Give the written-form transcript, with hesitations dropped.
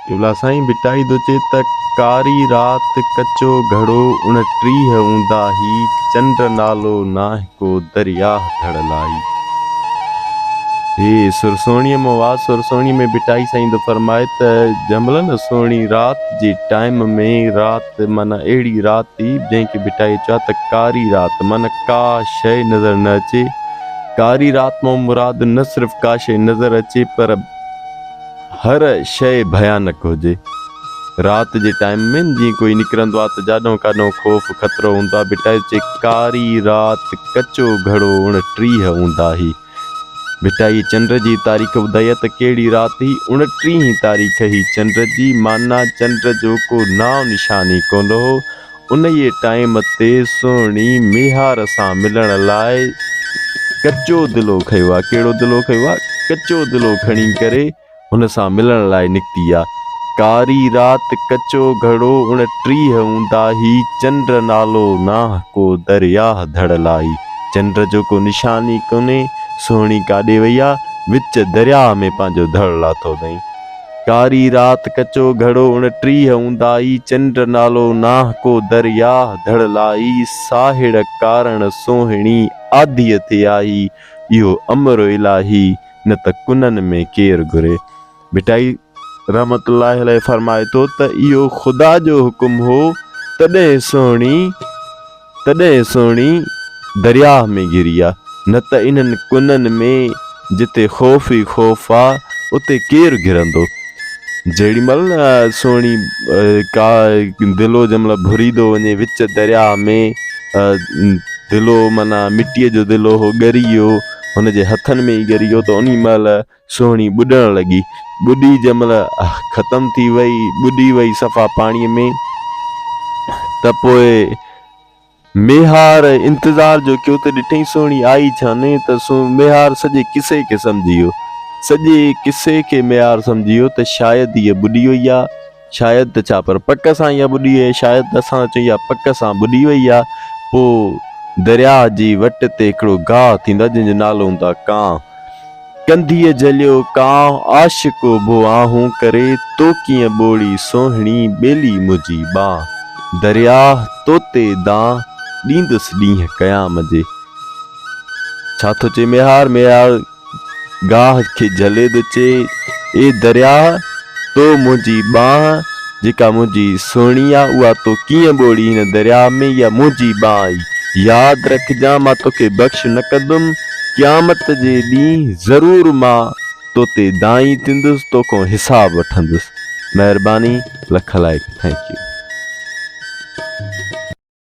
قبلا سائين ڀٽائي ٿو چئي ته ڪاري رات ڪچو گهڙو 29 اونداهي چنڊ نالو ناهه ڪو درياهه ڌڙ لائي. هي سر سهڻيء مان واء سر سهڻيء ۾ ڀٽائي سائين ٿو فرمائي ته جنهن مهل نه سهڻي رات جي ٽائيم ۾ رات معنيٰ اهڙي رات ٿي جنهن کي ڀٽائي چيو آهي ته ڪاري رات معنيٰ ڪا شيء نظر نه اچي ڪاري رات مان مراد نه صرف ڪا شيء نظر اچي پر هر شيء ڀيانڪ هجي. رات جي ٽائيم ۾ جيئن ڪوئي نڪرندو آ ته جاڏهون ڪاڏهون خوف خطرو هوندو آ. ڀٽائي چئي ڪاري رات ڪچو گهڙو 29 اونداهي. ڀٽائيء چنڊ جي تاريخ ٻڌائي آ ته ڪهڙي رات هئي؟ اڻٽيهين تاريخ هئي چنڊ جي، معنيٰ چنڊ جو ڪو نانء نشان ئي ڪونه هو. انهيء ٽائيم تي سهڻي ميهار سان ملڻ لاء ڪچو دلو کنيو آ. ڪهڙو دلو کنيو آ؟ ڪچو دلو کڻي ڪري هن سان ملڻ لاء نڪتي آ. ڪاري رات ڪچو گهڙو 29 اونداهي چنڊ نالو ناهه ڪو درياهه ڌڙ لائي. چنڊ جو ڪو نشان ئي ڪونهي. سهڻي ڪاڏي وئي آ؟ وچ درياهه ۾ پنهنجو ڌڙ لاٿو اٿئين. ڪاري رات ڪچو گهڙو 29 اونداهي چنڊ نالو ناهه ڪو درياهه ڌڙ لائي ساهڙ ڪارڻ سوهڻي آڌيء تي آئي اهو امر الاهي نه ته ڪنن ۾ ڪير گهري. ڀٽائي رحمة الله عليه فرمائي ٿو ته اهو خدا جو حڪم هو تڏهن سهڻي تڏهن سهڻي درياهه ۾ گهري آ، نه ته انهن ڪنن ۾ جتي خوف ئي خوف آ، اتي ڪير گهرندو؟ جهڙي مهل نه سهڻي ڪا دلو جنهن مهل ڀري ٿو وڃي وچ درياهه ۾، دلو معنيٰ مٽيء جو دلو هو، ڳري ويو، هن جي هٿن ۾ ئي ڳري ويو ته انهي مهل سهڻي ٻڏڻ لڳي. ٻڏي جنهن مهل ختم ٿي وئي، ٻڏي وئي صفا پاڻيء ۾ ته پوء ميهار انتظار جو ڪيو ته ڏٺئين سهڻي آئي ڇانهي ته ميهار سڄي قصي کي سمجهي ويو. سڄي قصي کي ميهار سمجهي ويو ته شايد هيء ٻڏي وئي آ. شايد ته ڇا پر پڪ سان اها ٻڏي وئي آهي. شايد ته اسان چئون اها پڪ سان ٻڏي وئي آ. پوء درياهه جي وٽ تي هڪڙو گاهه ٿيندو آ جنهن جو نالو هوندو آ ڪانء. ڪنڌيء جهليو ڪانء، عاشق اڀو آهون ڪري، تو ڪيئن ٻوڙي سوهڻي، ٻيلي منهنجي ٻانهن. درياهه توتي دانهن، ڏيندس ڏينهن قيام جي. ڇا ٿو چئي ميهار؟ ميهار گاهه کي جهلي ٿو چئي، اي درياهه! تو منهنجي ٻانهن، جيڪا منهنجي سهڻي آ، اها تو ڪيئن ٻوڙي هن درياهه ۾؟ اها منهنجي ٻانهن ئي. ياد رکجان، مان توکي بخش نه ڪندم. قيامت جي ڏينهن ضرور مان توتي دانهين ٿيندس، توکان حساب وٺندس. مهرباني، لک لائق. Thank you.